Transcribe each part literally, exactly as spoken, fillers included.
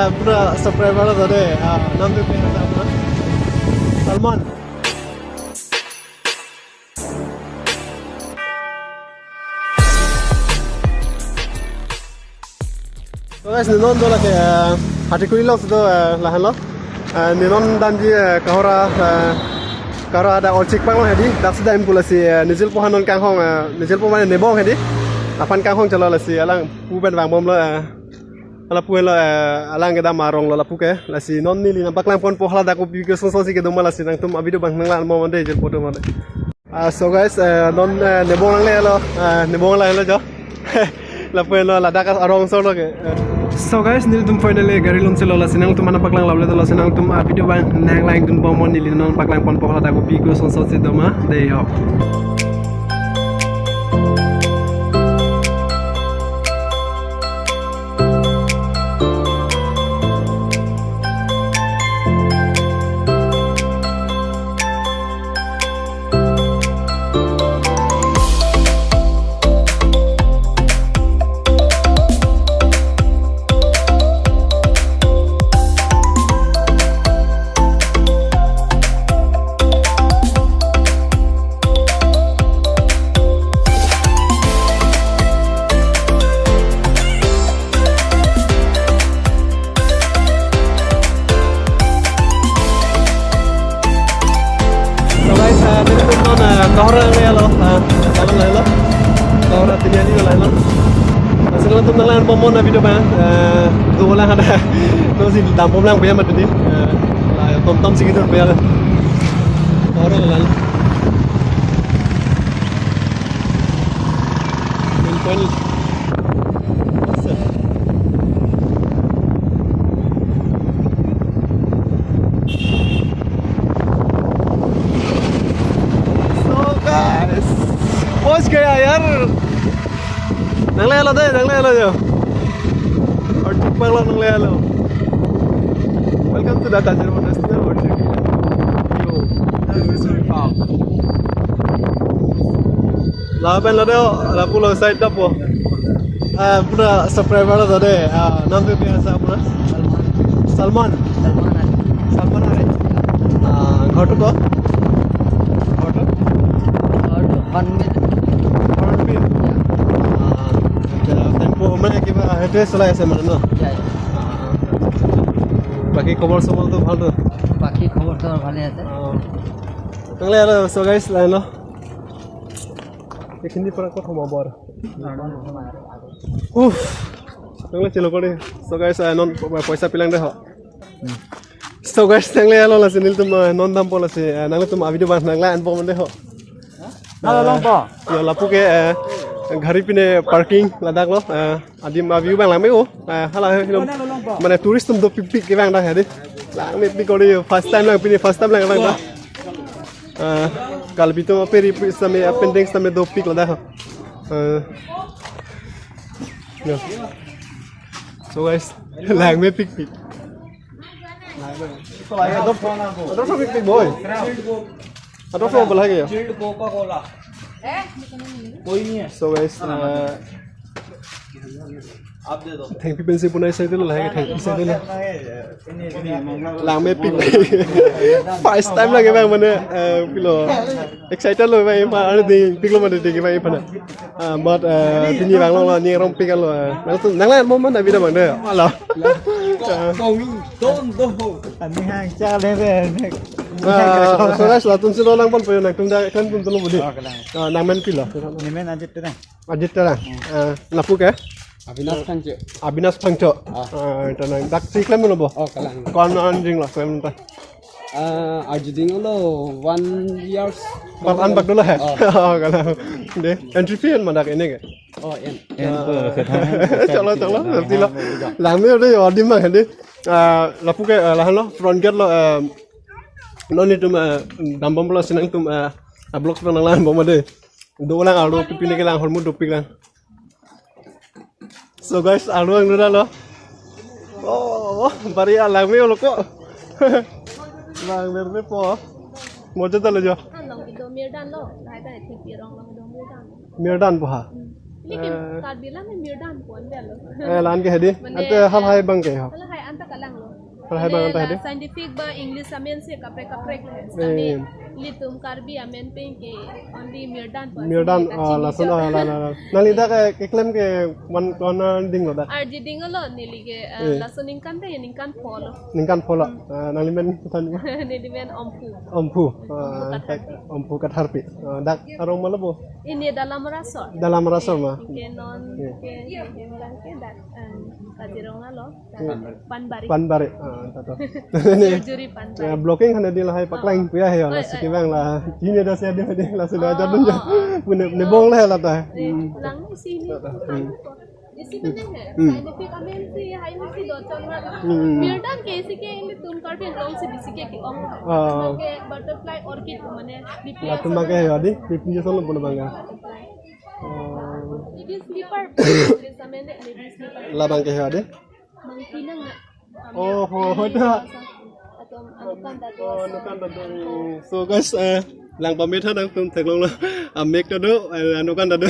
Pura subscriber lo de, ah, nam tu pen asa pura. Salman. So guys, nenon do lake, eh, Hatikuri lo do, eh, lahenlo. Eh, nenon damji, eh, Kohora, eh, Kohora dak Olchikpang lo hedi. Dak si dam pu lasi, eh, nejirpo aphan non kanghong, eh, nejirpo mane nebong hedi. Aphan kanghong chalo lasi alang pu pen vangbomlo, eh, hala pu lo, eh, alang kedam arong lo lapu ke. Lasi non neli nangpaklang ponpo hala dak kopi kosonsi kedo ma lasi nangtum a-video abang nanglang mo mande nejirpo atum mande. Ah, so guys, eh, non, eh, nebong nanglelo, eh, nebong nanglelo jo. Lapu lo ladak arong so lo ke. Eh. So guys, nelitum finally gari lun si lo lasi nangtum aphan nangpaklang lap le do lasi nangtum a-video abang nanglang dun bom mo neli non paklang ponpo hala dak kopi kosonsi do ma, dei ho. So guys, eh, nelitum non, eh, Kohora nanglelo, eh, jalan lahenlo. Kohora Tiniali lahenlo. Lasi nangtum nanglang bom mo a-video abang, eh, do lang ada. Nonsi dambom lang biya mati di. Eh, la tomtom si gitu biya. Kohora lahenlo. Main point. So guys, पहुंच गया यार. Nanglelo de, nanglelo jo. Olchikpang lo nanglelo. Welcome to the Kaziranga National Orchid. Yo, this is Park. Lapen lo de, lapu lo side dapo. Ah, pura subscriber lo de. Ah, nam tu kya sa pura? Salman. Salman. Salman Are. Ah, ঘৰটো ক'ত? ঘৰটো? ঘৰটো hornbill. Hornbill? Ah, আচ্ছা, tempo মানে কিবা সেইটোৱে চলাই আছে মানে ন? বাকী খবৰ চবৰটো ভালতো? বাকী খবৰ চবৰ ভালে আছে। Ah. Nanglelo, so guys, lahenlo. এইখিনি পৰা ক'ত সোমাব আৰু? Uff. Nangle chelo kore. So guys, ah, non poisa pilang de ho. So guys, nanglelo lasi nelitum, ah, non dampo lasi, ah, nangtum a-video abang nanglang bom de ho. Nalo longpo. Yo lapu ke, eh, gari pine parking ladak lo, eh, adim a-view abang langme-o, eh, hala helo. Mane tourist atum dopikpik ke abang dak hedi. Langmepik kori first time lang pine first time lang abang dak. Eh, kalbi atum aperi pi same apendeng same dopik ladak. Eh. Yo. So guys, langmepikpik. Ador so pikpik boy. Ador so bola hai gaya. Chilled Coca Cola. कोई नहीं है। So guys, uh, आप दे दो। Thengpi pensi punai sai dilo, lahai ke thengpi sai dilo. Langmepik. First time lagi abang mane, eh, pilo. Excited lo abang, apa ada di piklo mane di abang apa na. Ah, but, eh, pini abang lo ni rongpik lo. Nangtum nanglang bom mo a-video abang de. Halo. Kong, kong, don, do. Ani hang cha le be. Ah, so guys, latum si lo lang pon po yo nangtum da kan tum tulo budi. Oh, kalang. Ah, nangmen pilo. Nemen Ajit Terang. Ajit Terang. Ah, lapu ke? Abhinas Phangcho. Abhinas Phangcho. Ah. Ah, ita nang dak si klemlo bo. Oh, kalang. Kon anjing lo klem ta. Ah, arjuding lo one years. Bak an bak dolo hai. Oh. Oh, kalang. De, entry fee an madak ini ke? Oh, en. En ko, ah, kethan, kethan, chalo, chalo, kethan, nanti lo. Langme udah ya, adim abang de. Ah, lapu ke, ah, lahenlo, front gate lo, ah, non nelitum, ah, dambom lo lasi nangtum, ah, a-vlogs abang nanglang bom de. Do lang arlo pipine kelang hormu dopik lang. So guys, arlo ang nura lo. Oh, bari alang me lo ko. Lang mer me po. Mojo ta lo jo. Along kido Mirdan lo. Lahai ta thengpi arong along kido Mirdan. Mirdan po ha. Hmm. Lekin Eh. Karbi alam Mirdan pu-an delo. Eh, la-an ke hedi. Mane, Ante halahai abang ke ho. Halahai anta kalanglo. Halahai abang anta hedi. Scientific ba English amen si kaprek kaprek le. Eh. Kami ilitum Karbi amen pen ke only Mirdan pu-an. Mirdan, Kachin ah, lason, ijo. Ah, la, la, la. Nangli dak ke, keklem ke one, one hour dinglo dak. Arji dinglo neli ke, eh, Eh. lason ningkan te ningkan pho lo. Ningkan pho lo. Hmm. Ah, nangli men kothan? Neli men Omphu. Omphu. Omphu Ah, Katharpi. Omphu Katharpi. Ah, dak arong ma lo bo? Ini Dalamara Sor. Dalamara Sor ma? Eh, ke non, Iya. ke, ke, ke, ke dak, em, Kaziranga lo, dak Iya. Panbari. Panbari. Ah, tato. Surgery Panbari. Ya, vlogging hana di lahai paklang Oh. puya he, Oh, la eh. siki bang la. Ini ada saya di mana la sudah Oh, jadun oh, ja. oh. Pune ne bong la la ta. Eh, Hmm. lang sini. Hmm. Isi mana he? Hmm. Scientific amen si, hai si do chon ma. Hmm. Mirdan ke isi ke ilitum Karbi Anglong si bisi ke ke-ong. Ah. Ke butterfly orchid mane bipi Latum abang ke asal ya di, bipi asal lo pun bang ya. Oh. Ladies slipper. Ladies amen de, ladies slipper. Labang ke ya di? Bang pinang na. Oh, ho, ho, da. Atum anukan ta do. Oh, anukan ta do. So guys, eh, lang pamit ha nangtum theklonglo. Amek ta do, eh, anukan ta do.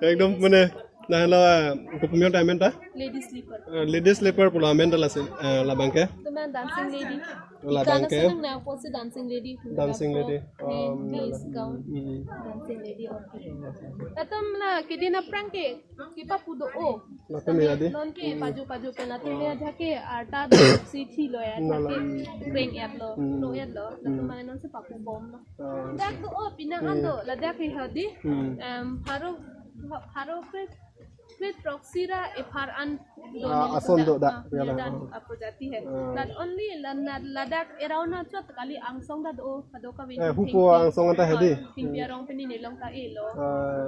Ekdom mane, nanglo, eh, kopi amen ta amen ta? Ladies slipper. Eh, ladies slipper pulo amen ta lasi, eh, labang ke? Teman dancing lady. Labang Ikan ke? Senang na posi dancing lady. Dancing lady. Ni, Um, ni, gown. Mm. Dancing lady, okay. Atum la, kedi na prang ke, kipa pu do o. Latum ya di? Non ke paju paju pen latum ya jake arta do si thi lo ya Nala. jake kring ya lo Hmm. lo ya lo latum Hmm. mane non si papu bom lo. Ah. Dak do o pinang Hmm. an do ladak ke hadi. Hmm. Em, pharo pharo krit krit proxy ra ephar an do Ah, ni ason ladak. do dak, Ah, ya lah. dan Ah. aprojati hai. Ah. Not only la, na, ladak around na chot kali angsong dak do o. Kadokave Eh, thengpi, hupo angsong anta hedi. Thengpi arong pen nelong ta elo. Ah.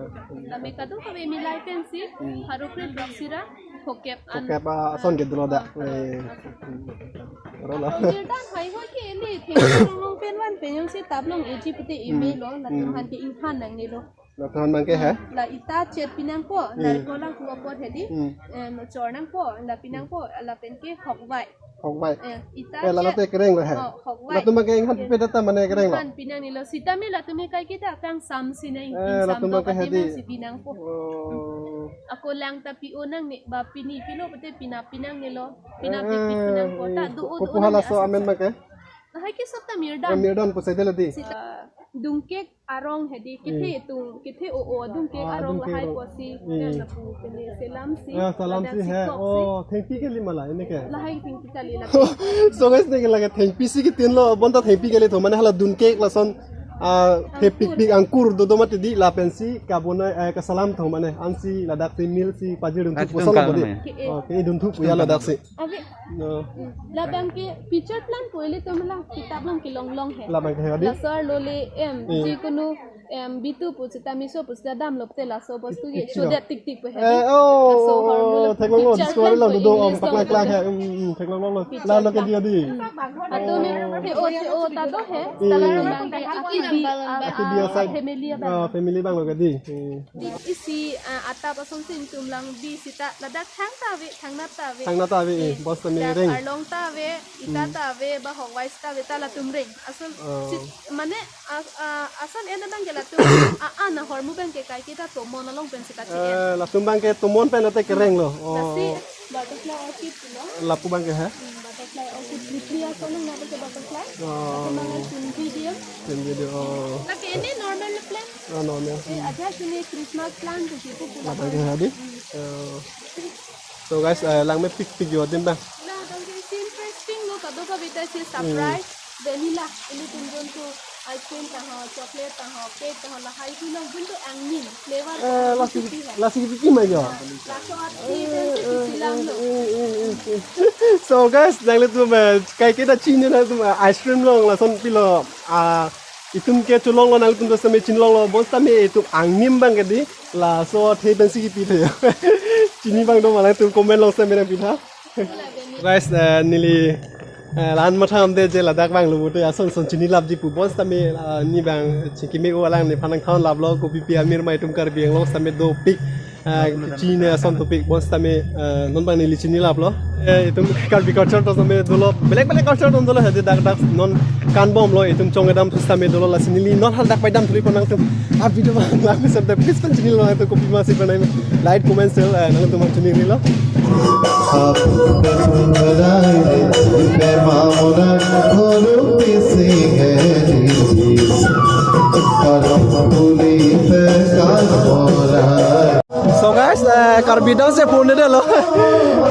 Lame kadokave milai pensi, Hmm. pharo krit proxy ra, hokep an. Hokep, ah, ason ke dolo dak. Ah, Eh. ah. Aro la. Mirdan hai ho ke ni, thengpi arong pen van pen jongsi tablong eji pute Hmm. ime lo, latum Hmm. han ke inghan nangnelo. Latum han abang ke he? La ita chet pinangpo, Hmm. narikol lang kuwa pot hedi, Hmm. em, chor nangpo, la pinangpo, lapen ke hokwai. Hokwai. Eh, ita Eh, lalo chet. te kereng lo he. Oh, hokwai. Latum abang ke inghan Eh, pe data mane kereng lo. Inghan pinangnelo sitame latum ke kai kita kang sam sinai, Eh, sam latum abang ke dok ati hedi. nang si pinangpo. Oh. Ako lang ta pi-o nangne, ba pini pilo pute pina pinangnelo. Pina Eh, pi pi pinangpo. eh, Ta do o ko do puhala nang so asa amen sa. abang ke? Lahai ke sota Mirdan. Eh, Mirdan pu sai dela di. Sita, dungkek arong hedi, kethe Hmm. tung, kethe o o, dungkek Ah, arong dungkek lahai arong. posi, Hmm. kan lapu pene selam si, Ah, selam si ladak he. sikok si. Oh, thengpi kali ma la, ini ke? Lahai thengpi kali la. So guys, ne ke lake thengpi si kitin lo, bonta thengpi kali tho, mane hala dungkek lason, ah, Angkur. thepik pik angkur do do mati di, lapensi, kabona, eh, kasalam tho mane, ansi ladak si mil si pajir dun Ati thupo dun solo ka bodi. mane? Ke e. Oh, ke dun thupo ya ladak si. Ave. No. Labang ke feature plan pu ilitum la kitab long kelong long he. Labang ke hadi? Laso arlo le em, Hmm. jikunu em, bitu pu sita miso pu sita damlo pute laso bostu ke Ichi lo. chodet tik tik pu he. Eh, oh, Laso hormu oh, lo theklonglo, picture discovery plan lo, pu do, do, English paklang lo klang he. pute. Hmm, hmm, theklonglo. Picture Lalo ke plan. dia di. Hmm. Atum ne the o the o ta do he. Hmm. Sita labang ke aki bi, a, Aki bi a, asai. family abang. Ah, family abang lo ke di. Hmm. Di isi, ah, atap asonsi ingtum lang bi sita ladak thang ta ave, thangnat ta ave. Thangnat ta ave, eh, Eh, bos ta dak mereng. arlong ta ave, ita Hmm. ta ave, ba hokwai ta ave, ta latum reng. Asal Oh. si, mane, a, a, asal en abang ke latum, a, a, na hormu abang ke kai kita tomon along pen sita si en. Eh, latum abang ke tomon pen ate kereng lo. Oh. Lasi butterfly orchid lo. Lapu abang ke ha? Hmm, butterfly orchid, weekly asal nang na ke butterfly. Oh. Latum abang ke sun video. Sun video. Oh. Lake ini normal plant. Oh, no, no. Eh, aja sini Christmas plant tu situ pula. Labang ke hadi? Hmm. Oh. So guys, eh, lang mepik pik yo adim bang. Labang ke si interesting lo, kadokave ta si surprise. Hmm. Vanilla, ilitum jongsi ice cream ta ho, chocolate ta ho, cake ta ho, lahai tu nang jongsi angnim, flavor Eh, ta ho, lasi, piki hai. lasi piki ma yo. Laso at si dan si isi lang lo. Eh, eh, eh, eh. So guys, nanglitum, eh, kai kita chini nanglitum, eh, ice cream long lason pilo, ah, itum ke cholonglo, nanglitum ta sami chinlonglo, bonsitame itum angnim abang ke di, laso athe pensi kipi the. Chini abang do ma, nanglitum comment long sami nangpi tha. Guys, eh, neli, eh, la-an matham de je ladak abang lo mute ason son chini lapji pu, bonsitame, ah, ne abang chingki me-o alang nephan nangthan laplo, kopi pi amir ma itum Karbi Anglong sitame dopik. Ah, chini ason topic bon sitame, ah, non bang neli chinilaplo. Eh, itum Karbi culture to sitame dolo, belek belek culture to dolo, hadi dak dak non kanbomlo, itum chong kedam sitame dolo, lasi neli non hadak pai damthupo nangtum. Ah, video bang lang sitame please pen chinilo nangtum, kopi masi penai, like, comment, share, eh, nangtum chiningrilo. So guys, eh, Karbi dam si phone de lo.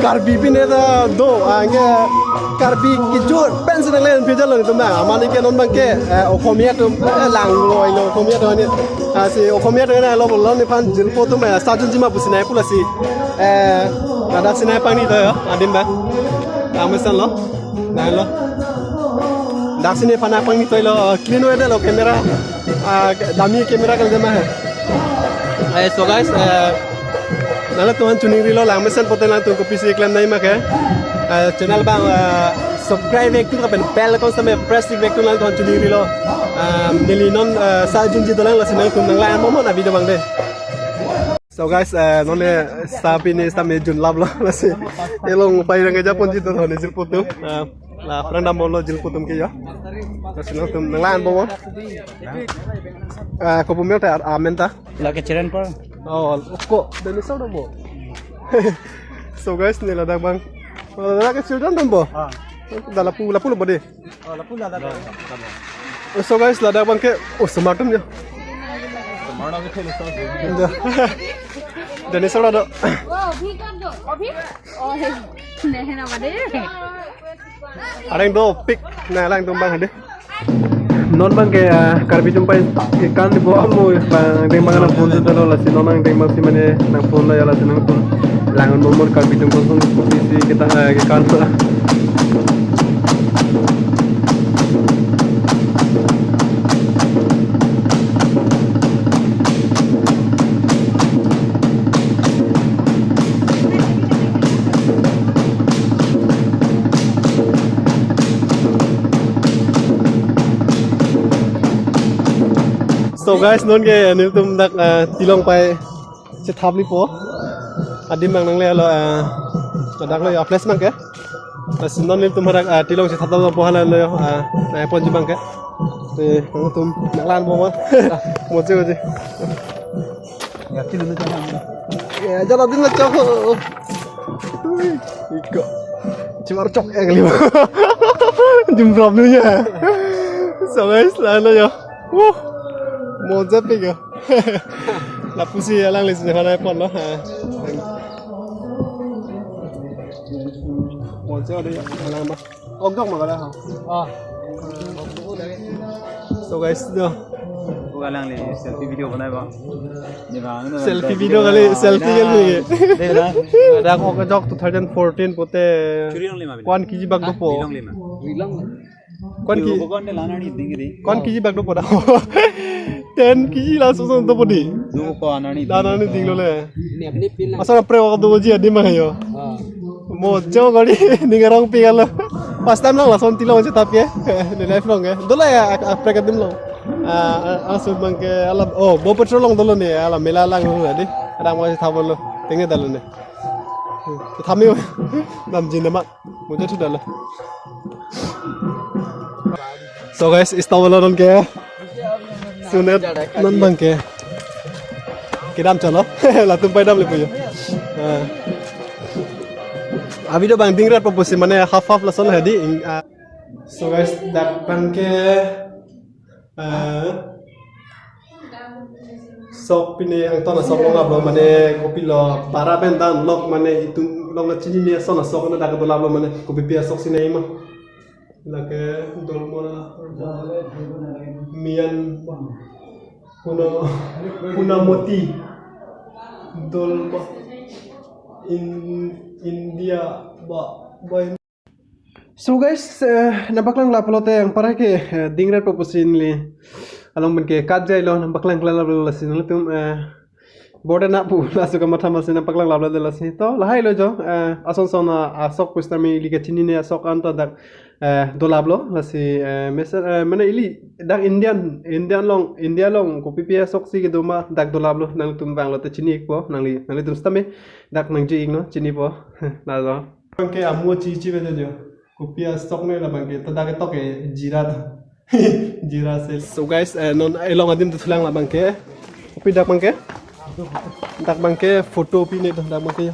Karbi pine ta do, anke Karbi kejut pen si nangle pejalo nelitum na. Amat ke non bang ke, eh, Oxomiya atum, eh, langloilo Oxomiya atum ni. Ah, si Oxomiya atum na lo bolo nephan jilpo atum, eh, sajunji ma pusi nai pu lasi. Eh, ladak si nai pangni toilo, adim bang. Langmesenlo. Nai lo. Dak si nephan nai pangni toilo, eh, clean wede lo camera. Ah, dummy camera kali ma he. Eh, so guys, eh, nangtum chiningrilo langmesen pote nangtum kopisi klem nai ma ke. Eh, channel bang, eh, subscribe vek tu kapen bell icon sitame press vek tu nangtum chiningrilo. Eh, neli non, eh, sajunji dolang lasi nangtum nanglang bomnon a video bang de. So guys, eh, non le sapi ni sitame junlaplo lasi. Elong pai nangkejaponji to ni jilpo atum. Eh, la phrang dambomlo jilpo atum ke ya. Lasi nangtum nanglang bomnon. Eh, kopi mel ta amen ta. Lake Chiren Par. Oh, ko, dinosaur dambo. So guys, ne ladak bang. Oh, ladak ke children dambo. Ah. Dak lapu, lapu lo bodi. Oh, lapu ladak. So guys, ladak bang ke, oh, smart atum ya. Smart atum ke dinosaur. Dinosaur ada. Oh, अभी कर दो। अभी? Oh, नहीं ना बदे। Areng dopik, nanglang atum bang hadi. Non bang ke, ah, Karbi atum pai ikan di bawah mu bang deng bang nang phone tu dolo lasi non nang deng bang si mane nang phone lo ya lasi nangtum lang nomor Karbi atum kosong kopisi kita, eh, ikan. So guys, non ke nelitum dak, eh, Tilong pai chethappo. Adim bang nanglelo, eh, dak lo ya place bang ke. Lasi non nelitum hadak, eh, Tilong chethappo hala lo, eh, nai ponji bang ke. Te nangtum nanglang bomnon. Moje moje. Ya, Tilong na chang. Ya, jalan din na chang. Ui, iko. Chimar chok ya kali. Jumrap nu ya. So guys, la lo ya. Wuh. Mojapik ya. Lapusi alangli si hana ponlo. Ha. Moja ada ya, alang ba. Ogdok ma kala ha. Ah. So guys, do. Ko alangli selfie video banai ba. Selfie video kali, selfie kali. Deh na. Dak ko jok two thousand fourteen pote. Churi lang lima bilang. One K G bak dopo. Bilang lima. Bilang. Kwan ki, ko kwan de la nani ding di. Kwan K G bak dopo da. Ten K G laso son dopo di. Du ko anani. La nani dinglo le. Ini apni pin lang. Asa pre wak doji adim bang yo. Ah. Mojo gari ning arong pi kalo. First time lang lason Tilong chethap ke. Di life long ke. Dolo ya, ak-, aprek adim long. Ah, ah, aso bang ke alam. Oh, bo petrol long dolo ni. Alam mela lang lo di. Ada mau chethap lo. Tinggal dolo ni. Thami. Damji nama. Muja tu dala. So guys, stop lo non ke. Sunet non bang ke. Kedam chalo. Latum pai damle puyo. Ah. Abi do bang dingrat po pusi mane half half lason hadi. Ah. So guys, dak bang ke. Eh, sok pine angton asok longlaplo mane kopilo para pen download mane itum long chinine ason asok na dak dolaplo mane kopipi asok si nai ma. Lake Dolmora Mian Puna, Punamoti Dolma in India ba ba. So guys, eh, nangpaklang lapulote anpar ke, eh, dingrat po pusi neli along pen ke cut jailo, nangpaklang klang lapulo lasi nangtum, eh, Borde na pu laso kamatha masi nangpaklang laplo de lasi. To lahai lo jo, eh, ason son, ah, asok pusitame ili kachinine asok anta dak, eh, dolaplo lasi, eh, mesen, eh, mane ili dak Indian, Indian along, India along kopipi asok si kedo ma dak dolaplo, nangtum vanglo te chini-ikpo, nangli, nanglitum sitame dak nangji-iknon, chinipo. Lalo. Bangke amo chi chi bejo jo. Kopi asok ne labangke, ta dak ketok ke jeera ta. Jeera ase. So guys, eh, non along adim ta thulang labangke. Kopi dak bangke? Dak bangke photo pi ne dak bangke.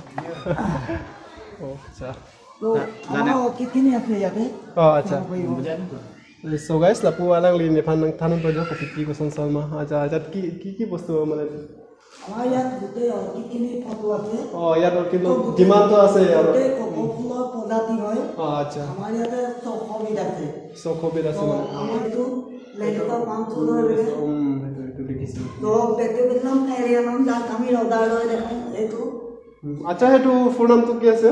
Oh, acha. তো না, না, না। আমার অর্কিড কিনে আছে ইয়াতে। Oh, acha. চাব পাৰিব। So guys, lapu alangli nephan nangthan-unpo jo kopipi koson son ma. Acha, acha, ki, ki, ki bostu mane? আমাৰ ইয়াত গোটেই অৰ্কিড খিনি ফটো আছে। Oh, ইয়াত অৰ্কিড তো গোটেই, demand তো আছে আৰু। গোটেই কপৌ ফুলৰ প্ৰজাতি হয়। Oh, acha. আমাৰ ইয়াতে ছশ বিধ আছে। ছশ বিধ আছে তো মানে। আমাৰ এইটো লেংগুৱেজৰ নামটো লৈ পেলাই উম, সেইটো, সেইটো দেখিছো। ধৰক, পেটিও পেটলাম ফেৰিয়ানাম, যাক আমি ৰজাৰ দৰে দেখোঁ, এইটো। উম, আচ্ছা, সেইটো ফুল নামটো কি আছে?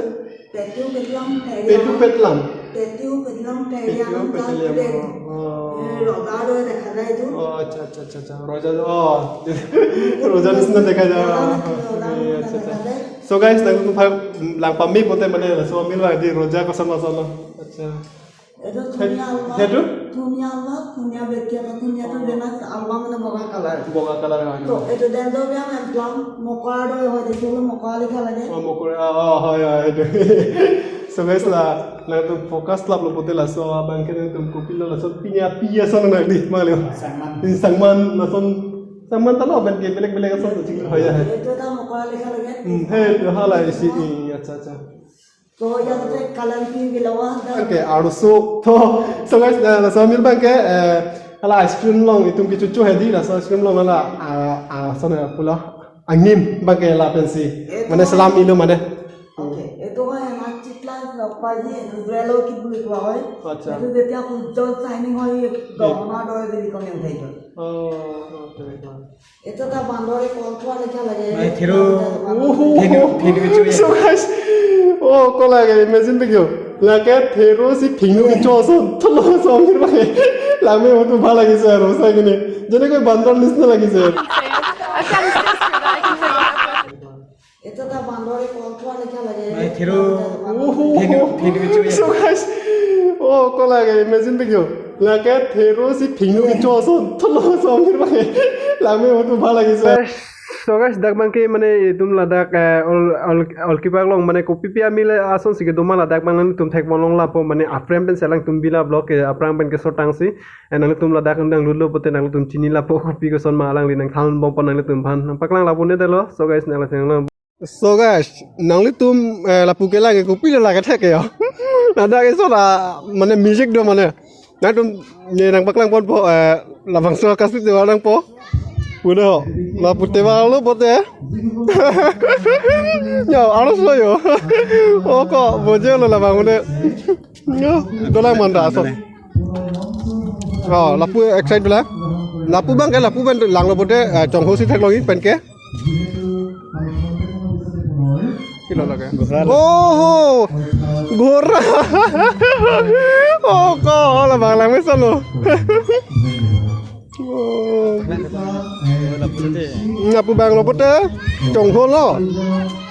পেটিও পেটলাম ফেৰিয়ানাম। পেটিও পেটলাম। পেটিও পেটলাম ফেৰিয়ানাম, পেটিও যাক পেটলাম। পেট-, অ, অ। এ, ৰজাৰ দৰে দেখা যায় এইটো। অ, আচ্ছা, আচ্ছা, আচ্ছা, আচ্ছা। ৰজা, অ। ৰজা নিচিনা দেখা যায়। ৰজা অ, নিচিনা, অ, ৰজা এ, নিচিনা আচ্ছা, আচ্ছা। দেখা যায়। So guys, nangtum pha-, langpame pote mane laso amil ba di roja koson koson lo. Acha. এইটো ধুনীয়া আলবা। সেইটো? ধুনীয়া আলবা, ধুনীয়া বেটিয়া, ধুনীয়াটো অ। দেনা আলবা মানে বগা কালাৰ। বগা কালাৰ হয় ন? তো এইটো ডেনজবিয়াম এম্পলাম, মকৰাৰ দৰে হয়, দেখিবলৈ মকৰা লিখা লাগে। অ, মকৰা, অ, অ, হয়, হয়, সেইটো। So guys, la, nangtum focus laplo pote laso, abangke nangtum kopilo laso, pini api ason nang di, mali. Sangman. Di sangman, lason, sangman talo, abangke belek belek ason, chingkir hoya hai. এইটো এটা মকৰা লিখা লাগে। Hmm, সেইটো, hala, isi, i, acha, acha. তো ইয়াতে কালাৰ কি বিলাৱা দা। Okay, আৰু so, to, so guys, eh, laso amil bangke, eh, hala ice cream along itum kechocho hedi, laso ice cream along hala, ah, ah, so na pula angin bangke lapensi. এইটো মানে হয়। Salam ilo mane। Okay, এইটো হয় আমাৰ চিকলা জলপাই, এইটো rail orchid বুলি কোৱা হয়। আচ্ছা। এইটো যেতিয়া সূৰ্যৰ চাইনিং হয়, এই গহনাৰ দৰে জিলিকনি উঠে এইটো। অ, অ, তেনেকুৱা। এইটো এটা বান্দৰে কল খোৱা লেখীয়া লাগে। নাই, থেৰু। বান্দৰ। Oho, theru, theru, theru. So guys, oh, ko lage, imagine dekho. Lake theru si phingnu kecho ason, tholo ason, phir bangke. Langme hotu bhal lagise aru, sai kene. যেনেকৈ বান্দৰ নিচিনা লাগিছে। এইটো এটা বান্দৰে কল খোৱা লেখীয়া লাগে। নাই, থেৰু। Oho, theru, theru, theru. So guys, oh, ko lage, imagine dekho. Lake theru si phingnu kecho ason, tholo ason, phir bangke. Langme hotu bhal lagise. So guys, dak bangke mane itum ladak, eh, ol, ol, olkipak along mane kopipi amil ason si kedo ma ladak bang nangtum thekponlong lapo mane aphrang pen si alangtum bi la vlog ke aphrang pen keso tangsi. Eh, nangtum ladak undang lulo pote nangtum chini lapo kopi koson ma alangli nangthan bompo nangtumphan. Nangpaklang lapu ne delo. So guys, nangli tenglo. So guys, nanglitum, eh, lapu kelang ke kopilo lake thek yo. Ladak keso la mane music do mane. Nangtum ne nangpaklang ponpo, eh, labangso kasik de walang po. Puno, lapu te walo pote. Yo, aros lo yo. Oko, boje lo labang mane. Yo, dolang manda ason. Oh, lapu excite dolang. Lapu bangke, lapu pen langlo pote, eh, chongho si theklongji penke. Kilo lage? Ghora lo. Oho! Ghora! Oh, ko labang lang mesen lo. Oh. Lapu banglo pote, chongho lo.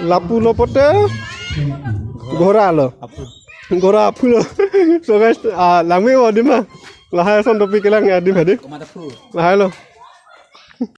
Lapu lo pote, ghora lo. Ghora aphu lo. So guys, ah, langme adim ma. Lahai ason topi kelang adim hedi. Lahai lo.